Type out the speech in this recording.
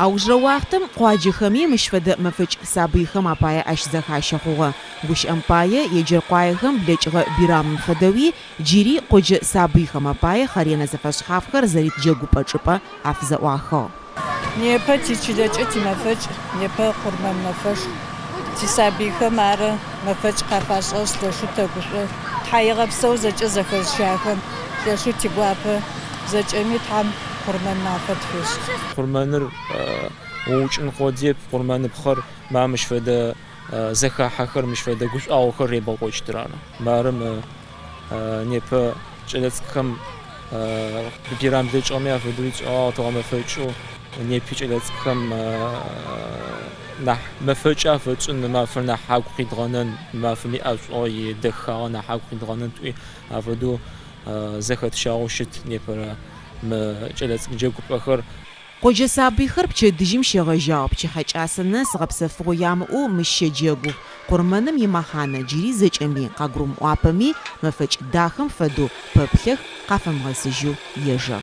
Аужырэ уахътэм къуаджэхэми мыщ фэдэ мэфэкӏ сабыйхэм апае ащызэхащэ хъугъэ. Гущыӏэм пае, Еджэркъуаехэм блэкӏыгъэ бирамым фэдэуи джыри къоджэ сабыйхэм апае хъэренэ зэфэшъхьафхэр зэрит джэгупӏэ чӏыпӏэ афызэӏуахыгъ. Непэ тичылэкӏэ тимэфэкӏ, непэ Къурмэн мэфэшху. Тисабыйхэм ары мэфэкӏ къафашӏыгъэшъ, лъэшэу тэгушӏо. Тхьаегъэпсэу зэкӏэ зэхэзыщахэм, лъэшэу тигуапэ. Зэкӏэми Тхьэм Къурмэн мафэ тфешӏ. Къурмэныр уукӏын къодыеп, къурмэныпхъэр ма мыщ фэдэ зэхахьэхэр, мыщ фэдэ гушӏуагъохэр ребгъэкӏокӏыщтыр ары. Мары мы непэ кӏэлэцӏыкӏухэм бирам блэкӏыгъэми афэдэу тшӏыгъагъ тыгъэмэфэкӏэу непи кӏэлэцӏыкӏухэм нахь мэфэкӏ афэтшӏын, мы мафэр нахь агу къидгъэнэн, мы мафэм иӏэшӏугъэ, идэхагъэ нахь агу къидгъэнэн тӏуи афэдэу зэхэтщагъэу щыт непэрэ мы кӏэлэцӏыкӏу джэгупӏэхэр. Къоджэ сабыйхэр пчэдыжьым щегъэжьагъ, пчыхьэ кӏасэ нэс гъэпсэфыгъо ямыӏэу мыщ щэджэгух. Къурмэным имэхьанэ джыри зэкӏэми къагурымыӏуапэми, мэфэкӏ дахэм фэдэу пэплъэх, къафэмыгъэсыжьэу ежэх.